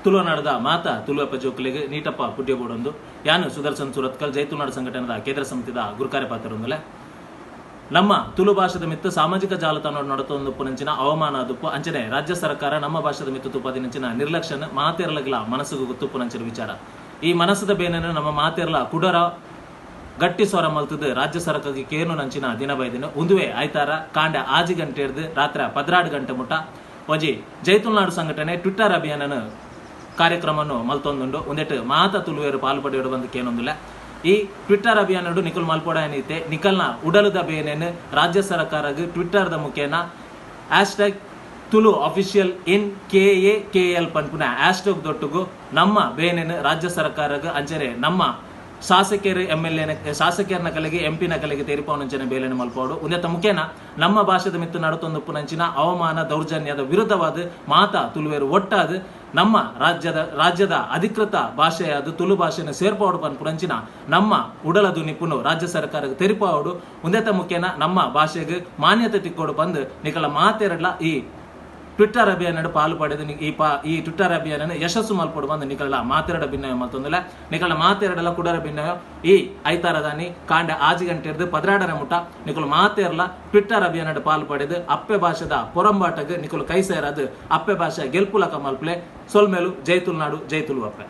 ತುಳುನಾಡದ ಮಾತ ತುಳುವಪ್ಪ ಜೋಕುಲೆಗ್ ನೀಟಪ್ಪ ಪುಡ್ಯ ಬೋಡೊಂದು ಯಾನು ಸುದರ್ಶನ್ ಸುರತ್ಕಲ್ ಜೈ ತುಳುನಾಡು ಸಂಘಟನೆದ ಕೇಂದ್ರ ಸಮಿತಿದ ಗುರುಕಾರ್ಯ ಪಾತ್ರೊಂದುಲೆ. ನಮ್ಮ ತುಳು ಭಾಷೆದ ಮಿತ್ತು ಸಾಮಾಜಿಕ ಜಾಲತಾಣ ನಡತೊಂದು ಪುನಂಚಿನ ಅವಮಾನ ದುಪ್ಪು ಅಂಚನೆ ರಾಜ್ಯ ಸರ್ಕಾರ ನಮ್ಮ ಭಾಷೆದ ಮಿತ್ತು ತುಪ್ಪದಿನಂಚಿನ ನಿರ್ಲಕ್ಷ್ಯನ ಮಾತೆರ್ಲಗ್ಲ ಮನಸ್ಸುಗು ಗೊತ್ತುಪ್ಪುನಂಚಿನ ವಿಚಾರ. ಈ ಮನಸ್ಸದ ಬೇನನ್ನು ನಮ್ಮ ಮಾತೆರ್ಲ ಕುಡರ ಗಟ್ಟಿ ಸ್ವರ ಮಲ್ತದ್ದು ರಾಜ್ಯ ಸರ್ಕಾರಕ್ಕೆ ಕೇನು ನಂಚಿನ ದಿನ ಬೈದಿನ ಉಂದುವೆ ಆಯ್ತಾರ ಕಾಂಡ 6 ಗಂಟೆ ಹಿಡಿದು ರಾತ್ರಿ 12 ಗಂಟೆ ಮುಟ್ಟ ಒಂಜಿ ಜೈ ತುಳುನಾಡು ಸಂಘಟನೆ ಟ್ವಿಟ್ಟರ್ ಅಭಿಯಾನನ ಕಾರ್ಯಕ್ರಮವನ್ನು ಮಲ್ತೊಂದುಂಡು. ಒಂದೆಟ್ಟು ಮಾತ ತುಳುವೇರು ಪಾಲು ಪಡೆಯೋಡು ಬಂದು ಕೇನೊಂದಿಲ್ಲ. ಈ ಟ್ವಿಟ್ಟರ್ ಅಭಿಯಾನಡು ನಿಕಲ್ ಮಲ್ಪೋಡ ಏನೈತೆ ನಿಕಲ್ನ ಉಡಲದ ಬೇನೇನು ರಾಜ್ಯ ಸರ್ಕಾರಗ್ ಟ್ವಿಟ್ಟರ್ದ ಮುಖೇನ hashtag Tulu official in KAKL ಪನ್ಪುನ ಹ್ಯಾಶ್ಟ್ಯಾಗ್ ದೊಟ್ಟುಗು ನಮ್ಮ ಬೇನೇನು ರಾಜ್ಯ ಸರ್ಕಾರಗ್ ಅಂಚನೆ ನಮ್ಮ ಶಾಸಕರು MLA ಶಾಸಕರನ್ನ ಕಲೆಗೆ MP ನ ಕಲೆಗೆ ತೇರಿಪವನಂಚನೆ ಬೇಲೆನ ಮಲ್ಪೋಡು. ಉಂದೆತ ಮುಖೇನ ನಮ್ಮ ಭಾಷೆದ ಮಿತ್ತು ನಡತೊಂದು ಪುನಂಚಿನ ಅವಮಾನ ದೌರ್ಜನ್ಯದ ವಿರುದ್ಧವಾದ ಮಾತಾ ತುಳುವೇರು ಒಟ್ಟಾದ ನಮ್ಮ ರಾಜ್ಯದ ಅಧಿಕೃತ ಭಾಷೆಯಾದ ತುಳು ಭಾಷೆನ ಸೇರ್ಪಾಡು ಪನ್ಪುನಂಚಿನ ನಮ್ಮ ಉಡಲದು ನಿಪುಣು ರಾಜ್ಯ ಸರ್ಕಾರಕ್ಕೆ ತೆರಿಪಾವಡು. ಉಂದೆತ ಮುಖೇನ ನಮ್ಮ ಭಾಷೆಗೆ ಮಾನ್ಯತೆ ತಿಕ್ಕೋಡು ಬಂದು ನಿಕಲ ಮಾತೆರಡ್ಲ ಈ ಟ್ವಿಟ್ಟರ್ ಅಭಿಯಾನ ಪಾಲು ಪಡೆದು ಈ ಟ್ವಿಟ್ಟರ್ ಅಭಿಯಾನ ಯಶಸ್ಸು ಮಲ್ಪಡು ಬಂದು ನಿಕಲ ಮಾತೆರಡ ಭಿನ್ನಯ ಮಲ್ತೊಂದಿಲ್ಲ. ನಿಕಲ ಮಾತೆರಡಲ ಕುಡರ ಭಿನ್ನಯ ಈ ಐತಾರದಾನಿ ಕಾಂಡ 6 ಗಂಟೆ ಹಿಡಿದು 12 ಮುಟ ನಿಕಲು ಮಾತೆರ್ಲ ಟ್ವಿಟ್ಟರ್ ಅಭಿಯಾನ ಪಾಲು ಪಡೆದು ಅಪ್ಪೆ ಭಾಷೆದ ಪೊರಂಬಾಟಗ್ ನಿಕಲು ಕೈ ಸೇರದು ಅಪ್ಪೆ ಭಾಷೆ ಗೆಲ್ಪುಲಕ ಮಲ್ಪಲೆ. ಸೊಲ್ಮೇಲು ಜೈ ತುಳುನಾಡು, ಜೈ ತುಳುವಪ್ಪೆ.